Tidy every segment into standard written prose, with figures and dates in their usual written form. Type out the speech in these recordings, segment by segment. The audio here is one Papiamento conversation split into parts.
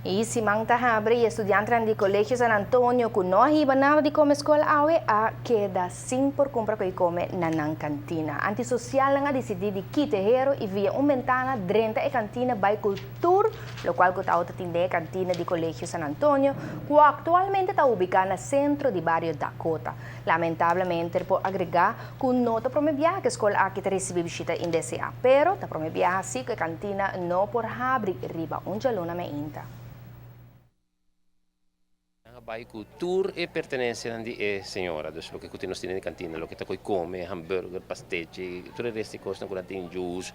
E siman ta habri e studiantenan di Colegio San Antonio cu no a hiba nada di come scol awe a keda sin por cumpra co'i come na nan cantina. Antisocialnan a dicidi di kita e hero y via un bentana drenta e cantina bay cu tur locual cu ta tin den e cantina di Colegio San Antonio, cu actualmente ta ubica na centro di bario Dakota. Lamentablemente por agrega cu no ta prome biaha cu e scol aki ta ricibi bishita indesea, pero ta prome biaha si cu e cantina no por habri riba un dialuna mainta. Bay cu tur e pertenencia di e señora, dus loke cu nos tin den cantina, loke ta come, hamburger, pastechi, tur e resto cos cu tin juice,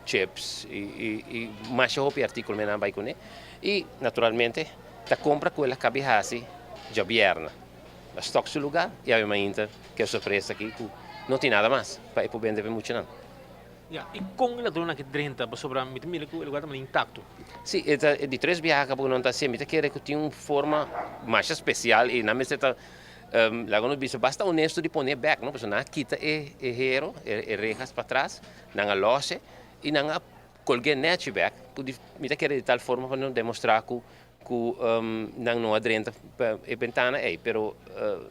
chips y mas hopi articulo nan a bay cune. Y naturalmente, ta compra cu el a caba di haci diabierna. A stock su lugar y awe mainta cu e sorpresa aki cu no tin nada mas pa por bende pa mucha nan. Ja, y con ladronnan a drenta pasobra mi mira cu e lugar ta intacto? Si, e di tres biaha cu nan ta asina, mi kier cu tin un forma mas special y nan mester ta laga nos bisa basta honesto di pone back, no? Pasobra nan a kita e hero, e rejas pa atras, nan a los e y nan a colga net back, mi kier di tal forma pa nan demostra cu nan no a drenta e bentana ey, pero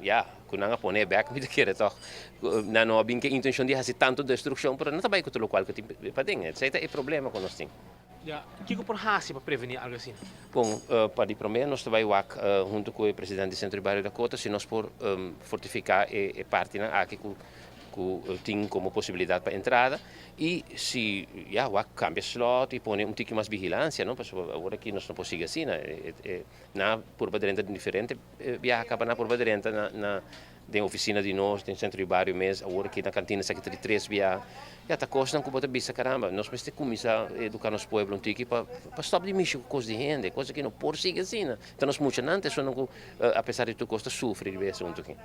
ja, cu nan a pone back, mi kier toch nan no tin intencion di haci tanto destruccion, pero nan ta bay cu tur locual cu tin paden. Esey ta e problema cu nos tin. Ja, kico por haci pa preveni algo asina? Bon, pa di prome nos ta bay wak hunto cu e presidente di Centro di Bario Dakota si nos por fortifica e parti aki cu tin como posibilidad pa entrada y si ja, wak cambia slot y pone un tiki mas vigilancia, no? Pasobra awor aki nos no por sigui asina, ne? Nan a purba drenta diferente biaha caba, nan a purba drenta na den oficina di nos, den centro di bario mes, awor aki na cantina esaki ta di tres biaha. Ja, ta cosnan cu bo ta bisa, caramba, nos mester cuminsa educa nos pueblo un tiki pa stop di mishi cu cos di hende, cos cu no por sigui asina. Anto nos muchanan ta esunnan cu, apesar di tur cos, ta sufri di e asunto aki.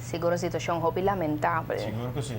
Sigur, situacion hopi lamentabel. Sigur cu si.